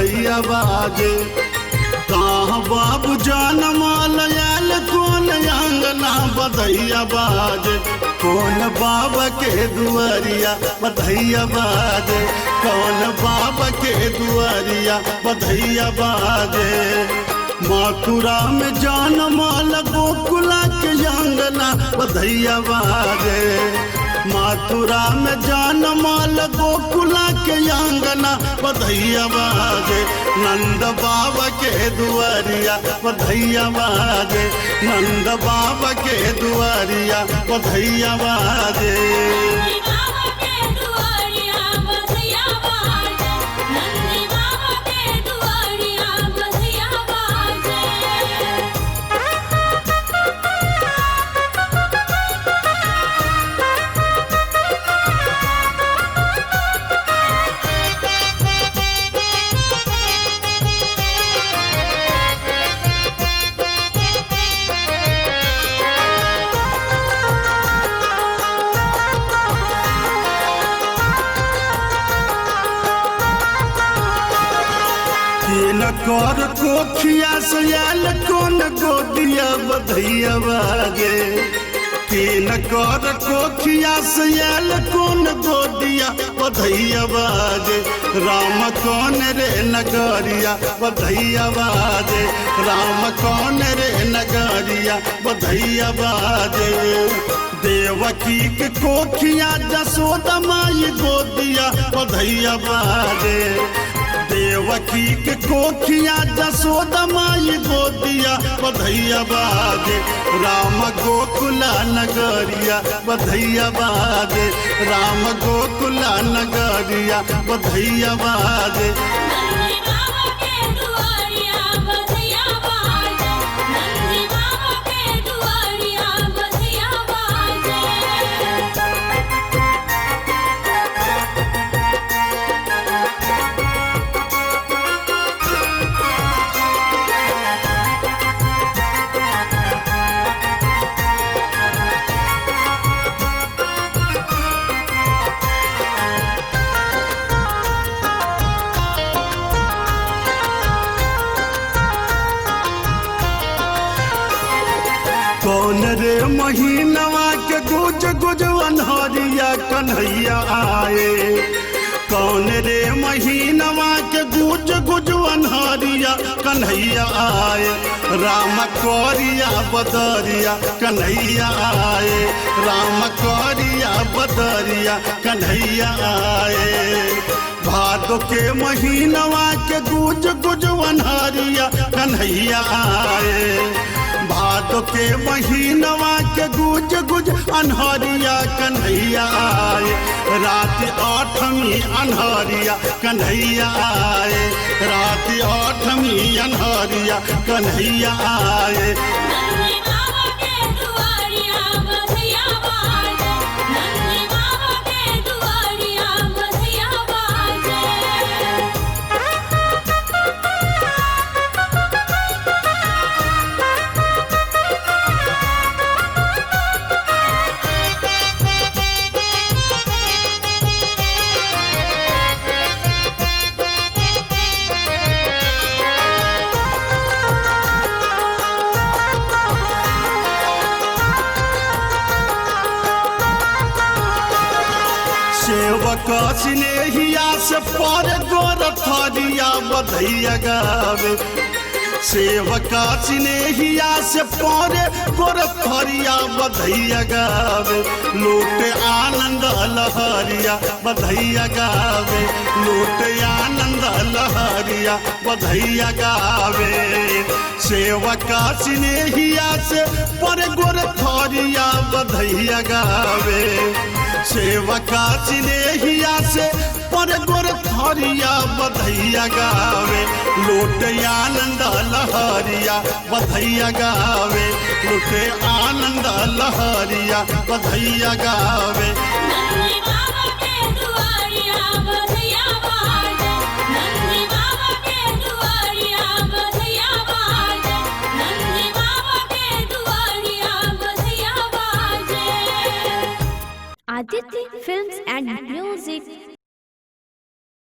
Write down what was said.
बधैया बाजे। कहाँ बाबू जनमल आयल कोन अंगना बधैया बाजे। कौन बाबा के दुआरिया बधैया बाजे। कौन बाबा के दुआरिया बधैया बाजे। मथुरा में जनमल गोकुला के अंगना बधैया बाजे। मथुरा में जनमल गोकुला के अंगना बधैया बाजे। नंद बाबा के दुआरिया बधैया बाजे। नंद बाबा के दुआरिया बधैया बाजे। नंदी बाबा के दुआरिया बधैया बाजे। नंदी बाबा के दुआरिया बधैया बाजे। के न कर कोखिया से आयल कोन गोदिया बधैया बाजे। के न कर कोखिया से आयल कोन गोदिया बधैया बाजे। राम कौन रे नगरिया बधैया बाजे। राम कौन रे नगरिया बधैया बाजे। देवकी के कोखिया जसोदा माई गोदिया बधैया बाजे। देवकी के कोखिया जसोदा माई गोदिया बधैया बाजे। राम गोकुला नगरिया बधैया बाजे। राम गोकुला नगरिया बधैया बाजे। नंदी बाबा के दुआरिया बधैया बाजे। नंदी बाबा के दुआरिया बधैया बाजे। कौन रे महीनवा के गुज गुज अनहरिया कन्हैया आए। कौन रे महीनवा के गुज गुज अनहरिया कन्हैया आए। राम करिया बदरिया कन्हैया आए। राम करिया बदरिया कन्हैया आए। भादो के महीनवा के गुज गुज अनहरिया कन्हैया आए। भादो के महीनवा के गुज गुज अनहरिया कन्हैया आए। रात आठवीं अनहरिया कन्हैया आए। रात आठवीं अनहरिया कन्हैया आए। नंदी बाबा के दुआरिया बधैया बाजे। नंदी बाबा के दुआरिया बधैया बाजे। सेवक स्नेहिया से पर गोर थरिया बधैया गावे। सेवक स्नेहिया से पर गोर थरिया बधैया गावे। लूट आनंद लहरिया बधैया गावे। लूट आनंद लहरिया बधैया गावे। सेवक स्नेहिया से पर गोर थरिया बधैया गावे। सेवका स्नेहिया से पर गोर थरिया बधैया गावे। लूट आनंद लहरिया बधैया गावे। लूटे आनंद लहरिया बधैया गावे। नंदी बाबा के दुआरिया बधैया बाजे। नंदी बाबा के दुआरिया बधैया बाजे। नंदी बाबा के दुआरिया बधैया बाजे। Aditya Films and Music।